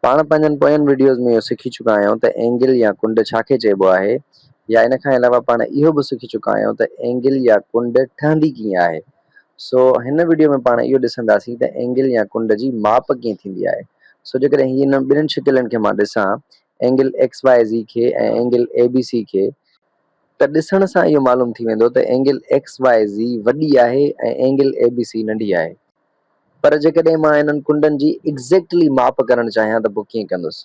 پاڻ پنهنجن پوين وڊيوز ۾ اهو سکي چڪا آهيون ته اينگل يا ڪنڊ ڇا کي چئبو آهي يا ان کان علاوه پاڻ اهو به سکي چڪا آهيون ته اينگل يا ڪنڊ ٺهندي ڪيئن آهي. سو هن وڊيو ۾ پاڻ اهو ڏسنداسين ته اينگل يا ڪنڊ جي ماپ ڪيئن ٿيندي آهي. سو جيڪڏهن هي انهن ٻنهين شڪلين کي مان ڏسان اينگل ايڪس وائي زي کي ۽ اينگل اي بي سي کي ته ڏسڻ سان اهو معلوم ٿي ويندو ته اينگل ايڪس وائي زي وڏي آهي ۽ اينگل اي بي سي ننڍي آهي. پر جيڪڏهن مان انهن ڪنڊن جي ايگزيڪٽلي ماپ ڪرڻ چاهيان ته پوء ڪيئن ڪندس؟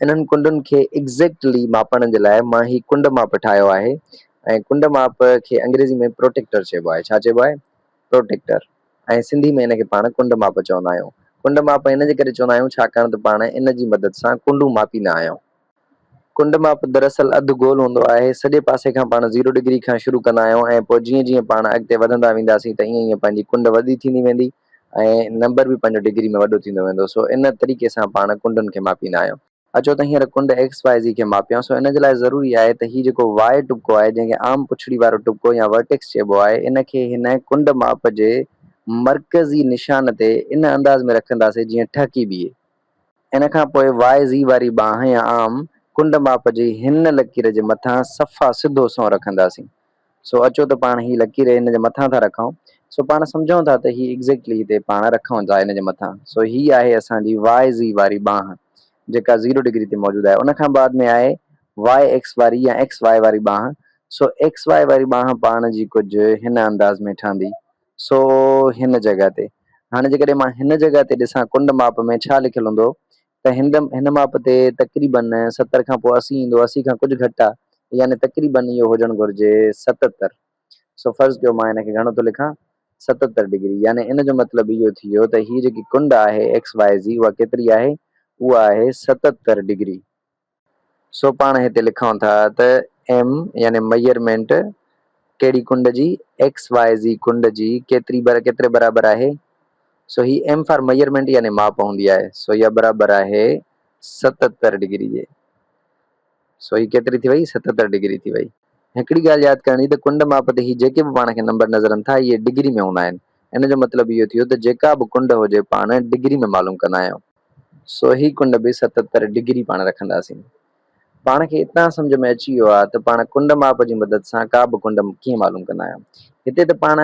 انهن ڪنڊن کي ايگزيڪٽلي ماپڻ جي لاء مان هي ڪنڊ ماپ ٺاهيو آهي ۽ ڪنڊ ماپ کي انگريزي ۾ پروٽيڪٽر چئبو آهي. ڇا چئبو آهي؟ پروٽيڪٽر ۽ سنڌي ۾ ان کي پاڻ ڪنڊ ماپ چوندا آهيون. ڪنڊ ماپ ان جي ڪري چوندا آهيون ڇاڪاڻ ته پاڻ ان جي مدد سان ڪنڊون ماپيندا آهيون. ڪنڊ ماپ دراصل اڌ گول هوندو آهي. سڄي پاسي کان پاڻ زيرو ڊگري کان شروع ڪندا آهيون ۽ پوء جيئن جيئن پاڻ اڳتي وڌندا وينداسين ته ائين ائين پنهنجي ڪنڊ وڏي ٿيندي ويندي ۽ نمبر به پنهنجو ڊگري ۾ وڏو ٿيندو ويندو. سو ان طريقي سان پاڻ ڪنڊن کي ماپيندا آهيون. اچو ته هينئر ڪنڊ ايڪس وائي زي کي ماپيون. سو ان جي لاء ضروري آهي ته هي جيڪو وائي ٽٻڪو آهي جنهن کي عام پڇڙي وارو ٽٻڪو يا ورٽيڪس چئبو آهي ان کي هن ڪنڊ ماپ جي مرڪزي نشان تي ان انداز ۾ رکنداسين جيئن ٺهڪي بيهي. ان کان پوء وائي زي واري ٻانهن يا عام ڪنڊ ماپ جي هن لڪير جي مٿان صفا سڌو سنئون رکنداسين. سو اچو ته پاڻ هي لڪير هن جي مٿان ٿا رکون. سو پاڻ سمجهون ٿا ته هي ايگزيڪٽلي هتي پاڻ رکون ٿا هن جي مٿان. سو هي آهي اسان جي وائي زي واري ٻانهن جيڪا زيرو ڊگري تي موجود آهي. ان کان بعد ۾ آهي وائي ايڪس واري يا ايڪس وائي واري ٻانهن. سو ايڪس وائي واري ٻانهن پاڻ جي ڪجهه هن انداز ۾ ٺهندي. سو هن جڳهه تي. هاڻي جيڪڏهن مان هن جڳهه تي ڏسان ڪنڊ ماپ ۾ ڇا لکيل هوندو ته هن هن ماپ تي تقريبن 70 کان پوء 80 ايندو 80 کان ڪجهه گهٽ آ يعني تقريبن اهو هجڻ گهرجي 77 سو فرض ڪيو مان هن کي گهڻو ٿو لکان 77 ڊگري يعني ان جو مطلب اهو ٿي ويو ته هي جيڪي ڪنڊ آهي ايڪس وائي زي اها ڪيتري آهي اها آهي 77 ڊگري. سو پاڻ هتي لکون ٿا ته ايم يعني ميئرمينٽ ڪهڙي ڪنڊ جي ايڪس وائي زي ڪنڊ جي ڪيتري ڪيتري برابر آهي سو هي ايم فار ميئرمينٽ يعني ماپ هوندي آهي سو اها برابر آهي 77 ڊگري جي سو هي ڪيتري ٿي وئي 77 ڊگري ٿي وئي. هڪڙي ڳالهه ياد ڪرڻي ته ڪنڊ ماپ تي هي جيڪي به پاڻ کي نمبر نظر اچن ٿا اهي ڊگري ۾ هوندا آهن ان جو مطلب اهو ٿيو ته جيڪا به ڪنڊ هجي پاڻ ڊگري ۾ معلوم ڪندا آهيون. سو هي ڪنڊ به 77 ڊگري پاڻ رکنداسين. پاڻ کي اتان سمجهه ۾ اچي ويو آهي ته پاڻ ڪنڊ ماپ جي مدد سان ڪا به ڪنڊ ڪيئن معلوم ڪندا آهيون. هتي ته پاڻ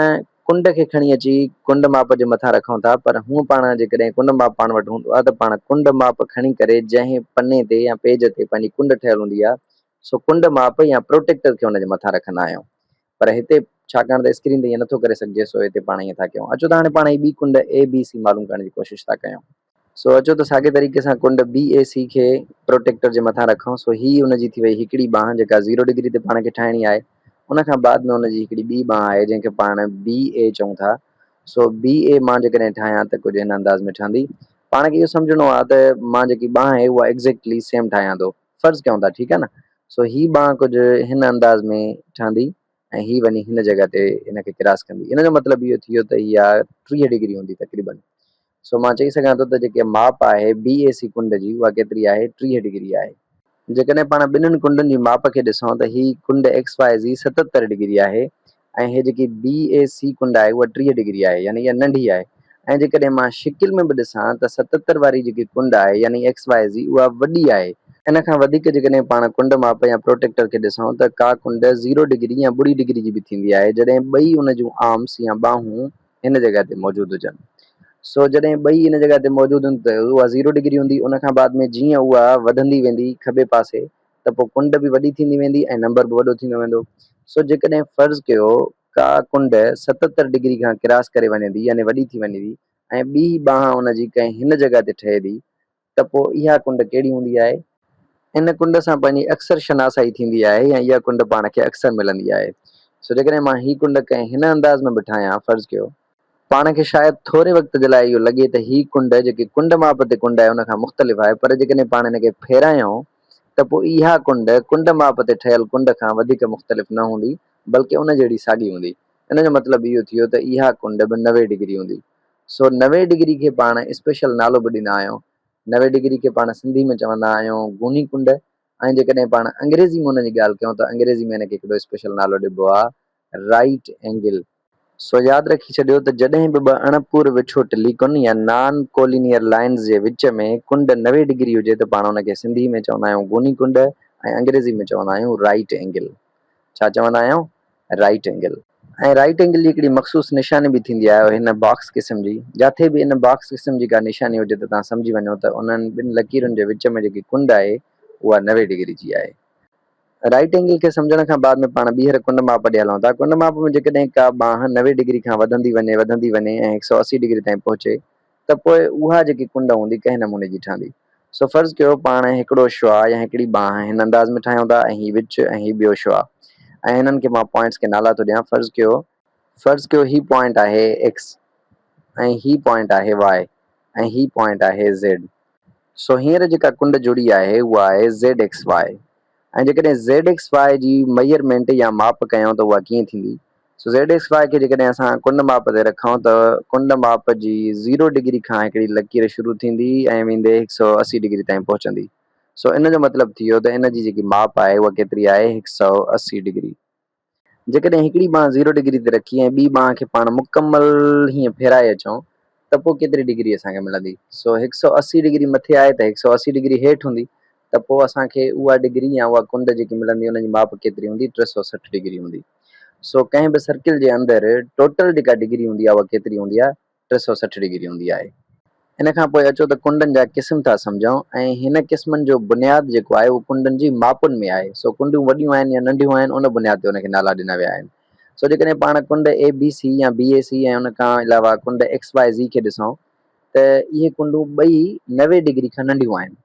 ڪنڊ کي کڻي اچي ڪنڊ ماپ جي مٿان رکون ٿا پر هونء پاڻ جيڪڏهن ڪنڊ ماپ پاڻ وٽ هوندو آهي ته پاڻ ڪنڊ ماپ کڻي ڪري جنهن پني تي يا پيج تي پنهنجي ڪنڊ ٺهيل هوندي آهي سو ڪنڊ ماپ يا پروٽيڪٽر کي ان جي مٿان رکندا آهيون پر هتي ڇاڪاڻ ته اسڪرين تي ائين نٿو ڪري سگهجي سو هتي پاڻ ائين ٿا ڪيون. اچو ته هاڻي پاڻ هي ٻي ڪنڊ اي بي سي معلوم ڪرڻ جي ڪوشش ٿا ڪيون. سو اچو ته ساڳي طريقي سان ڪنڊ بي اي سي کي پروٽيڪٽر جي مٿان رکون. سو هي ان جي ٿي وئي هڪڙي ٻانهن جيڪا زيرو ڊگري تي پاڻ کي ٺاهڻي آهي. ان کان بعد ۾ ان جي هڪڙي ٻي ٻانهن آهي جنهن کي پاڻ بي اي چئون ٿا. سو بي اي مان جيڪڏهن ٺاهيان ته ڪجهه هن انداز ۾ ٺهندي. پاڻ کي اهو سمجهڻو آهي ته مان جيڪي ٻانهن آهي اها ايگزيڪٽلي سيم ٺاهيان ٿو. فرض ڪيون ٿا ٺيڪ آهي نه. سو هي ٻانهن ڪجهه هن انداز ۾ ٺهندي ۽ هي وڃي هن جڳهه تي هن کي ڪراس ڪندي. ان جو مطلب اهو ٿي ويو ته اها 30 ڊگري هوندي تقريبن. سو مان چئي سگهان ٿو ته جيڪي ماپ آهي بي اي سي ڪنڊ جي اها ڪيتري آهي 30 ڊگري آهي. جيڪڏهن پاڻ ٻنهن ڪنڊن جي ماپ کي ڏسون ته هي ڪنڊ ايڪس وائي زي 77 ڊگري آهي ۽ هي جيڪي بي اي سي ڪنڊ آهي اها 30 ڊگري آهي يعني اها ننڍي آهي ۽ جيڪڏهن مان شڪل ۾ به ڏسان ته 77 واري جيڪي ڪنڊ آهي يعني ايڪس وائي زي اها وڏي آهي. ان کان وڌيڪ جيڪڏهن پاڻ ڪنڊ ماپ يا پروٽيڪٽر کي ڏسون ته ڪا ڪنڊ زيرو ڊگري يا ٻڙي ڊگري جي به ٿيندي آهي جڏهن ٻئي ان جون آرمس يا ٻانهون هن جڳهه تي موجود هجن. سو جڏهن ٻئي ان جڳهه تي موجود هونديون ته اها زيرو ڊگري هوندي ان کان بعد ۾ جيئن اها وڌندي ويندي کٻي پاسي ته پوء ڪنڊ به وڏي ٿيندي ويندي ۽ نمبر به وڏو ٿيندو ويندو. سو جيڪڏهن فرض ڪيو ڪا ڪنڊ 77 ڊگري کان ڪراس ڪري وڃي ٿي يعني وڏي ٿي وڃي ٿي ۽ ٻي ٻانهن ان جي ڪنهن هن جڳهه تي ٺهي ٿي ته پوء اها ڪنڊ ڪهڙي هوندي آهي؟ ان ڪنڊ سان پنهنجي اڪثر شناسائي ٿيندي آهي يا اها ڪنڊ پاڻ کي اڪثر ملندي آهي. سو جيڪڏهن مان هي ڪنڊ ڪنهن هن انداز ۾ به ٺاهيان فرض ڪيو. پاڻ کي شايد ٿوري وقت جي لاء اهو لڳي ته هي ڪنڊ جيڪي ڪنڊ ماپ تي ڪنڊ آهي ان کان مختلف آهي پر جيڪڏهن پاڻ هن کي ڦيرايون ته پوء اها ڪنڊ ڪنڊ ماپ تي ٺهيل ڪنڊ کان وڌيڪ مختلف نه هوندي بلڪه ان جهڙي ساڳي هوندي. ان جو مطلب اهو ٿيو ته اها ڪنڊ به 90 ڊگري هوندي. سو 90 ڊگري کي پاڻ اسپيشل نالو به ڏيندا آهيون. 90 ڊگري کي پاڻ سنڌي ۾ چوندا آهيون گوني ڪنڊ ۽ جيڪڏهن پاڻ انگريزي ۾ ان جي ڳالهه ڪيون ته انگريزي ۾ ان کي هڪڙو اسپيشل نالو ڏبو آهي رائيٽ اينگل. سو ياد رکي ڇڏيو ته جڏهن به ٻه اڻپور وڇوٽ ليڪن يا نان ڪولينيئر لائنز جي وچ ۾ ڪنڊ 90 ڊگري هجي ته پاڻ ان کي سنڌي ۾ چوندا آهيون گوني ڪنڊ ۽ انگريزي ۾ چوندا آهيون رائيٽ اينگل. ڇا چوندا آهيون؟ Right angle. ۽ رائيٽ اينگل جي هڪڙي مخصوص نشاني به ٿيندي آهي هن باڪس قسم جي. جاٿي به ان باڪس قسم جي ڪا نشاني هجي ته توهان سمجهي وڃو ته انهن ٻن لڪيرن جي وچ ۾ جيڪي ڪنڊ آهي اها 90 ڊگري جي آهي. رائيٽ اينگل کي سمجهڻ کان بعد ۾ پاڻ ٻيهر ڪنڊ ماپ ڏي هلون ٿا. ڪنڊ ماپ ۾ جيڪڏهن ڪا ٻانهن 90 ڊگري کان وڌندي وڃي وڌندي وڃي ۽ 180 ڊگري تائين پهچي ته پوء اها جيڪي ڪنڊ هوندي ڪنهن نموني جي ٺهندي. سو فرض ڪيو پاڻ هڪڙو شعاع يا هڪڙي ٻانهن هن انداز ۾ ٺاهيون ٿا ۽ هي وچ ۽ هي ٻيو شعاع ۽ هنن کي مان پوائنٽس کي نالا ٿو ڏيان فرض ڪيو فرض ڪيو هي پوائنٽ آهي ايڪس ۽ هي پوائنٽ آهي واء ۽ هي پوائنٽ آهي زيڊ. سو هينئر جيڪا ڪنڊ جڙي آهي اها آهي زيڊ ايڪس واء ۽ جيڪڏهن زيڊ ايڪس واء جي ميئرمينٽ يا ماپ ڪيون ته اها ڪيئن ٿيندي؟ سو زيڊ ايڪس واء کي جيڪڏهن اسان ڪنڊ ماپ تي رکون ته ڪنڊ ماپ جي زيرو ڊگري کان هڪڙي لڪير شروع ٿيندي ۽ ويندي 180 ڊگري تائين پهچندي. سو ان جو مطلب ٿي ويو ته ان جي جيڪي ماپ آهي اها ڪيتري آهي 180 ڊگري. جيڪڏهن هڪڙي ٻانهن زيرو ڊگري تي رکي ۽ ٻي ٻانهن کي پاڻ مڪمل هيئن ڦيرائي اچون ته پوء ڪيتري ڊگري اسان کي ملندي؟ سو 180 ڊگري مٿي آهي ته 180 ڊگري هيٺ هوندي ته پوء اسان کي اها ڊگري يا اها ڪنڊ جيڪي ملندي ان جي ماپ ڪيتري هوندي؟ 360 ڊگري هوندي. سو ڪنهن به سرڪل جي اندر ٽوٽل جيڪا ڊگري هوندي آهي اها ڪيتري هوندي آهي؟ 360 ڊگري هوندي آهي. ان کان پوء اچو ته ڪنڊن جا قسم ٿا سمجهون ۽ هن قسمن جو بنياد جيڪو آهي اهو ڪنڊن جي ماپن ۾ آهي. سو ڪنڊون وڏيون آهن يا ننڍيون آهن ان بنياد تي ان کي نالا ڏنا ويا آهن. سو جيڪڏهن پاڻ ڪنڊ اي بي سي يا بي اي سي ۽ ان کان علاوه ڪنڊ ايڪس وائي زي کي ڏسون ته اهي ڪنڊون ٻئي 90 ڊگري کان ننڍيون آهن.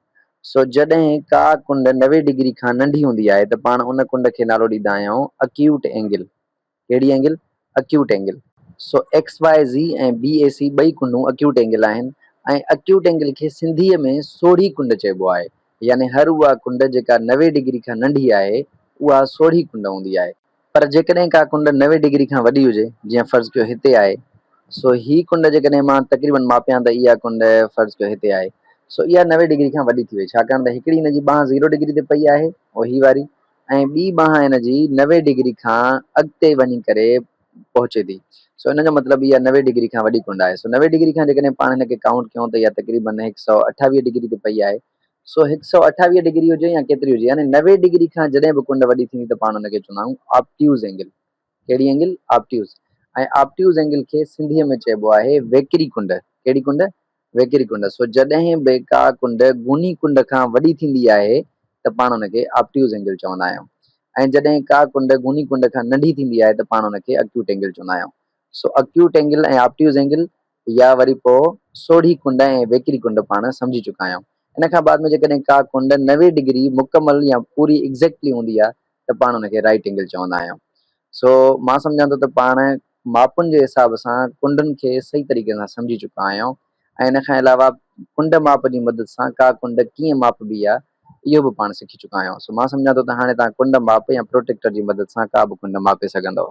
سو جڏهن ڪا ڪنڊ 90 ڊگري کان ننڍي هوندي آهي ته پاڻ ان ڪنڊ کي نالو ڏيندا آهيون اڪيوٽ اينگل. ڪهڙي angle? Acute angle. So X Y Z ۽ B A C ٻئي ڪنڊون اڪيوٽ اينگل آهن ۽ اڪيوٽ اينگل کي سنڌيء ۾ سوڙهي ڪنڊ چئبو آهي يعني هر اها ڪنڊ جيڪا 90 ڊگري کان ننڍي آهي اها سوڙهي ڪنڊ هوندي آهي. پر جيڪڏهن ڪا ڪنڊ 90 ڊگري کان وڏي هجي جيئن فرض ڪيو هتي آهي سو هي ڪنڊ جيڪڏهن مان تقريبن ماپيان ته اها ڪنڊ فرض ڪيو هتي آهي سو اها 90 ڊگري کان وڏي ٿي وئي ڇاڪاڻ ته هڪڙي هن جي ٻانهن زيرو ڊگري تي پئي آهي اهو هي واري ۽ ٻي ٻانهن ان جي 90 ڊگري کان اڳتي وڃي ڪري پهچي ٿي. سو ان جو مطلب اها 90 ڊگري کان وڏي ڪنڊ آهي. سو 90 ڊگري کان جيڪڏهن پاڻ هن کي ڪائونٽ ڪيون ته اها تقريبن 128 ڊگري تي پئي آهي. سو 128 ڊگري هجي يا ڪيتري هجي يعني 90 ڊگري کان جڏهن به ڪنڊ وڏي ٿيندي ته پاڻ ان کي چوندا آهيون آبٽيوز اينگل. ڪهڙي اينگل؟ آبٽيوز. ۽ آبٽيوز اينگل کي سنڌيء ۾ چئبو آهي ويڪري ڪنڊ. ڪهڙي ڪنڊ؟ ويڪري ڪنڊ. سو جڏهن به ڪا ڪنڊ گوني ڪنڊ کان وڏي ٿيندي آهي ته پاڻ ان کي آبٽيوز اينگل چوندا آهيون ۽ جڏهن ڪا ڪنڊ گوني ڪنڊ کان ننڍي ٿيندي آهي ته پاڻ ان کي اڪيوٽ اينگل چوندا آهيون. سو اڪيوٽ اينگل ۽ آبٽيوز اينگل يا وري پوء سوڙهي ڪنڊ ۽ ويڪري ڪنڊ پاڻ سمجهي چڪا آهيون. ان کان بعد ۾ جيڪڏهن ڪا ڪنڊ 90 ڊگري مڪمل يا پوري ايگزيڪٽلي هوندي آهي ته پاڻ ان کي رائيٽ اينگل چوندا آهيون. سو مان سمجهان ٿو ته پاڻ ماپن جي حساب سان ڪنڊن کي صحيح طريقي سان سمجهي چڪا آهيون ۽ ان کان علاوه ڪنڊ ماپ جي مدد سان ڪا ڪنڊ ڪيئن ماپبي آهي اهو به پاڻ سکي چڪا آهيون. سو مان سمجهان ٿو ته هاڻي توهان ڪنڊ ماپ يا پروٽيڪٽر جي مدد سان ڪا به ڪنڊ ماپي سگهندؤ.